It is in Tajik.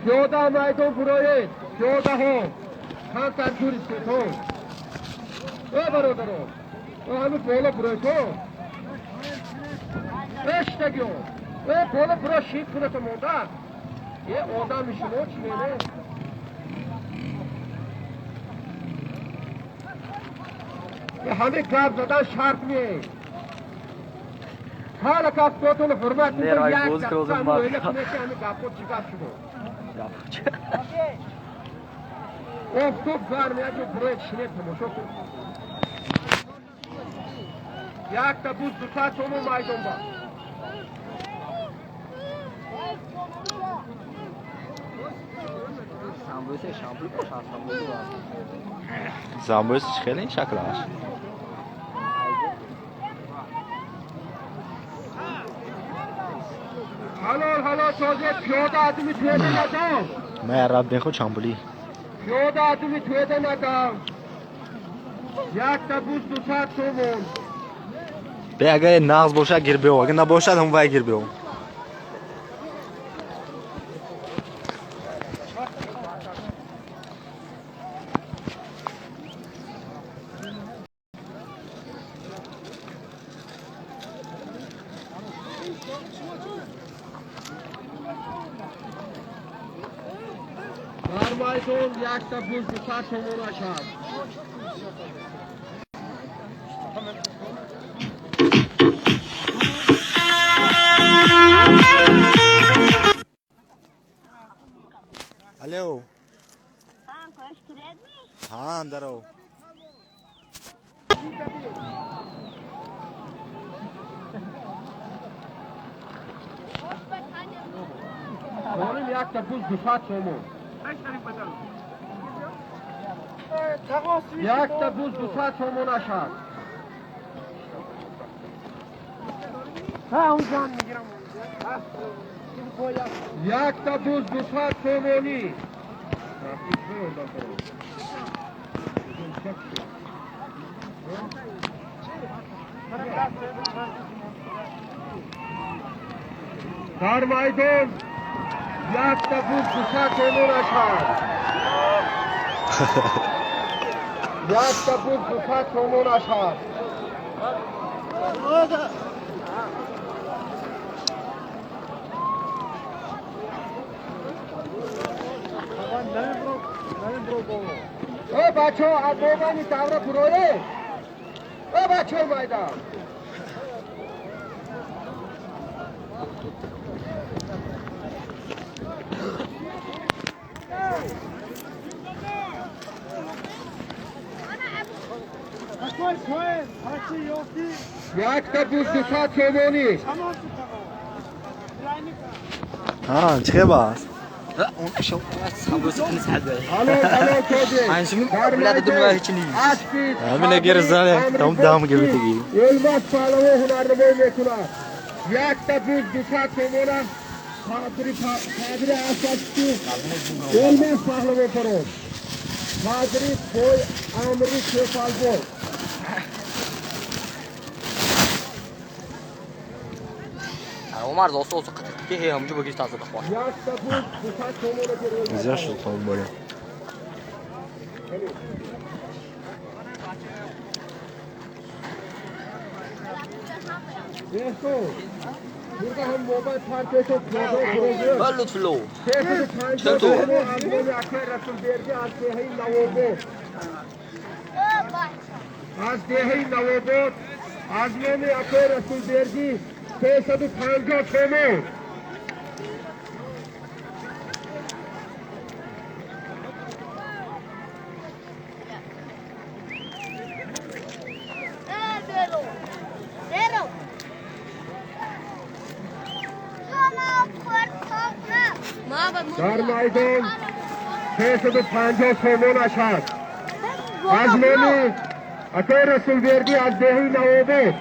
Пиёда майдон буроед, пиёдаҳо камтар дур истето. Э бародаро, э ҳами боло буроето. Э шитагиё, э боло буро шид худато монда. Е одами шумо чӣ мене? Ҳами гап задан шарт нест. Ҳала кафтотон ҳурмат Нерай як боз дақиқа козим муоина бак. кунед, ки ҳами гапҳо чӣ гап шумо. Офтоб гарм, як ҷо буроед шинед, тамошо кун. Якта буз 200 сомон майдон ба. Самбусе шампул бошад, самбусе. Замбӯс хеле шаклаш. Ҳалол ҳалол тозе, пиёда адими туеда надам. Ма раб бехо чамбули. Пиёда адими туеда надам. Якта буз 200 сомон. Бе агар нағз бошад гир биё, агар набошад ҳам вай гир биё. Дар майдон якта буз 200 сомон ашад. Алло. Ҳа, даров. Дорим якта буз 200 сомон. Якта буз 200 сомон ашад. Якта буз 200 сомонӣ. Дар майдон якта буз 200 сомон ашад. Якта буз 200 сомон ашад. Э бачаҳо, аз мобайни давра буроед. Э бачаҳо майдан. Якта буз 200 сомонӣ. Ҳа, чӣ хеб аст? Самбусе кунис ҳад. Ҳалол ҳалол тоҷик. Айнсум Дар билад майдон дунё ҳеч нест. аспи Ҳамина гир зане, там дам гирифтагӣ. Елмаз паҳлавон ҳунарнамоӣ мекунад. Якта буз 200 сомона қадри қадри аспи Елмаз паҳлавон фарод. Қадри пой амри кефалбой. Умар зосу осу қитиқки ҳе ҳамҷу багиш таза бахвар. Якта буз 200 сомона гир Елмаз. Зиёд шуд то боле. Беҳтон. Бурда ҳам мобайн партето пиёда буроед. Бал лутфулло. 350 Чату. сомон аз номи акай Расулбердӣ аз деҳаи Навобод. Аз деҳаи Навобод аз номи акай Расулбердӣ 350 сомон. Дар майдон 350 сомонаш ҳаст. Аз номи акай Расулбердӣ аз деҳаи Навобод.